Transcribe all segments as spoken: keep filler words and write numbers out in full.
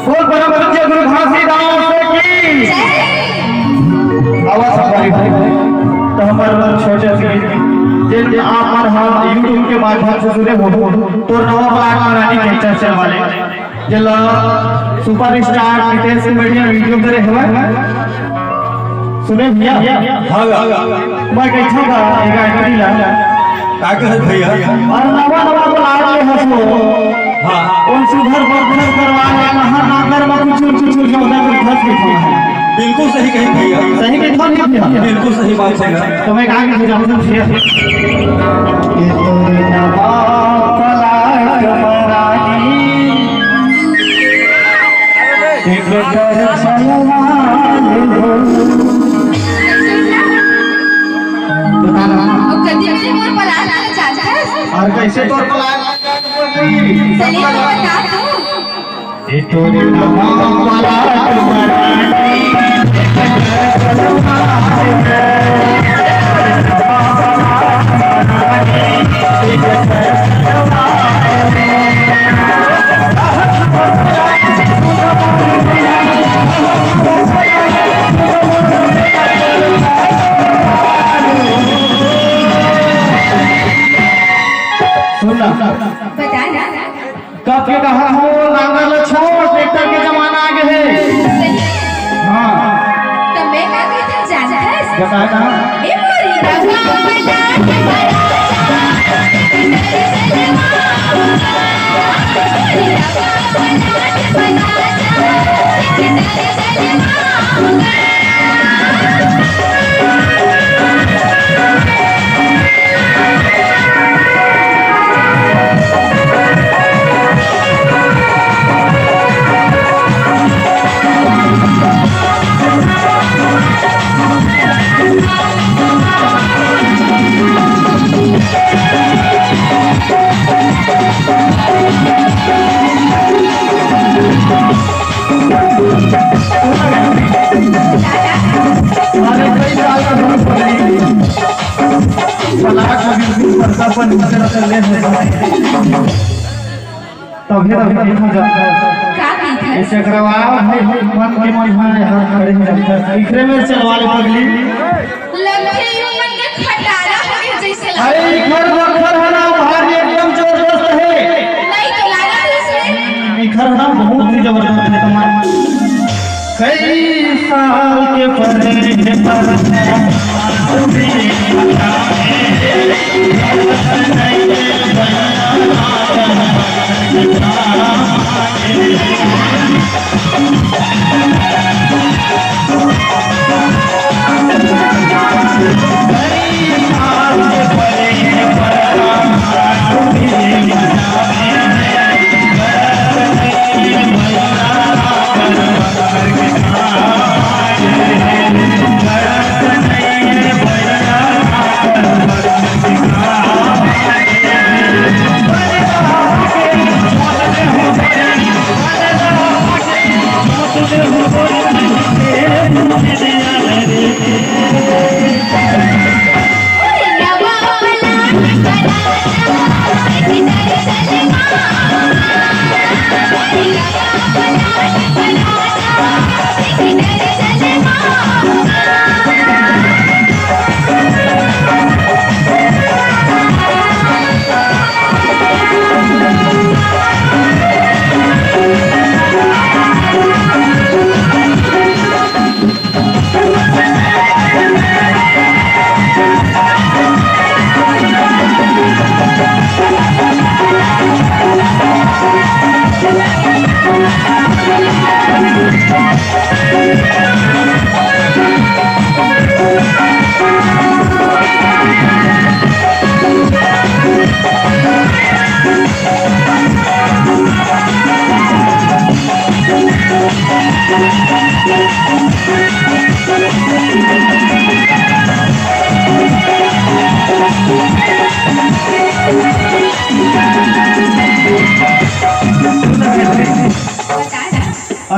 बोल परम पूज्य गुरु घासीदास की। आवाज हमारी भाई। तो हमर छोटे से जेन आप मन ह YouTube के माध्यम से सुने हो, तो नवा ब्लाक मराठी के चर्चा वाले जेला सुपरस्टार नितेश कमेडियन वीडियो करे हवय। सुने भैया, हाँ, हाँ। मैं कहिथंव का एक गायत्री ला। का कहे भैया? अउ नवा नवा ब्लाक ले हस वो। हाँ। उन सुधर बरधर करवा ले, कहाँ नागर में कुछ कुछ कुछ कुछ होता कुछ फंस के खड़ा है। बिल्कुल सही कहे भैया। सही कहे तो नहीं भैया? बिल्कुल सही बात है। तो मैं कहा कि भैया, हम लोग शेयर। ये तो रे नवा ब्लाक मराठी। एक बार सलमान हो। बता ना। अउ कदी मेरे मोर पलाश के चाचा। अउ कइसे तोर पलाश? चलिए, तो बता दो। ये तो रे नवा पलाश मराठी। सुन ना। बता ना। कब के कहा हो, नांगर ल छोड़, ट्रैक्टर के जमाना आ गे हे। सही। हाँ। त मैं का कहिथंव जानथस? बता ना। ए मोरी रंगा वाला के बड़ा सा, तेरे सलवा होगा। मोरी रंगा वाला के बड़ा सा, तेरे सलवा होगा। अरे, कई साल का धुन पकड़ी थी। पलाट में बिल्कुल बरसा पर नीचे रख ले है। तभी तो हम देखा जाता है। का कहिथे? ऐसे करवाओ, भाई, मन के मन है, हर खड़े हो जाता है। इखरे में चलवा ले पगली। लगथे यूं मन के खटारा हो गया जैसे लगा। अरे, इखर बखर है ना, भारी एकदम जबरदस्त है। नहीं तो लगा था इसमें। इखर ना बहुत ही जबरदस्त है तुम्हारा। कई साल के परे के पर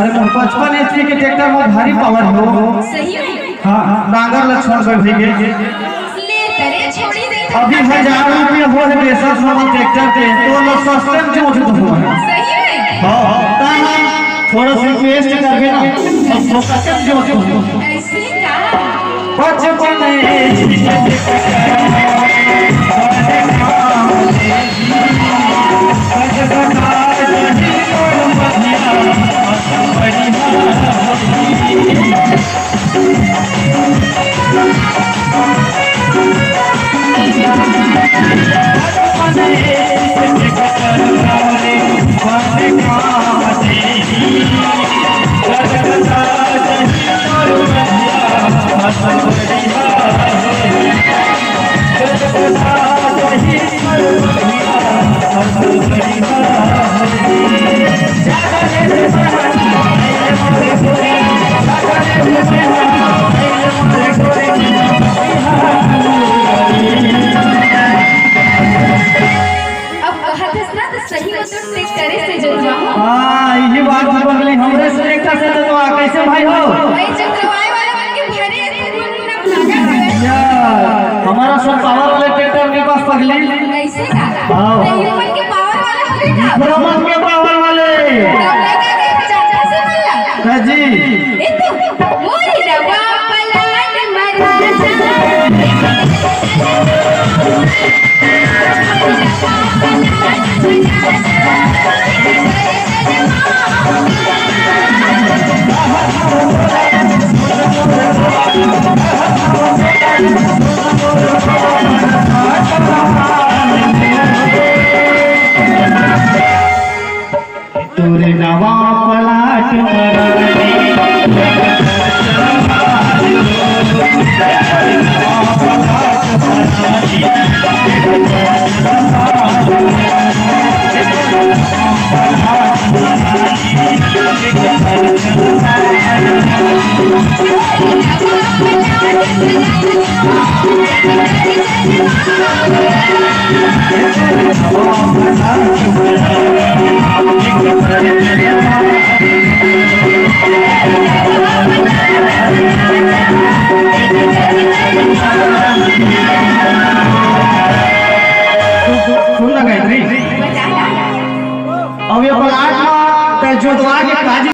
पचपन एचपी के ट्रैक्टर में भारी पावर हो। सही में? हाँ, हाँ, नांगर ल छोड़ दे भैया। ले तरे छोड़ी दे। अभी हजार रुपया हो है बेसर वाला ट्रैक्टर के, तो ल सस्ते में जोत दो। सही में? हाँ, हाँ, ता ना, थोड़ा सा रिक्वेस्ट करबे ना, अब फोकस में जोत दो। ऐसे का? पचपन एचपी के ट्रैक्टर अब कहत हस ना, तो सही में तो ट्रैक्टर से जोतवा हो। हाँ, यही बात तो बगली हमरे से ट्रैक्टर से जोतवा। कैसे भाई हो? भाई, जोतवाए वाला मन के भरे थे, पूरा भागा है। या, हमारा सब पावर वाले ट्रैक्टर के पास पगली। ऐसे का? हाँ। तो ये मन के पावर वाला हो गया। पूरा मन के पावर वाले। तो लगा के चाचा से मिला। हाँ जी। ए तो, मोरी रवा पलाट मरा जा। तोरे नवा प्लाट मरानी। सुन ना गायत्री, अब ये प्लाट ला तैं जोतवा के काजी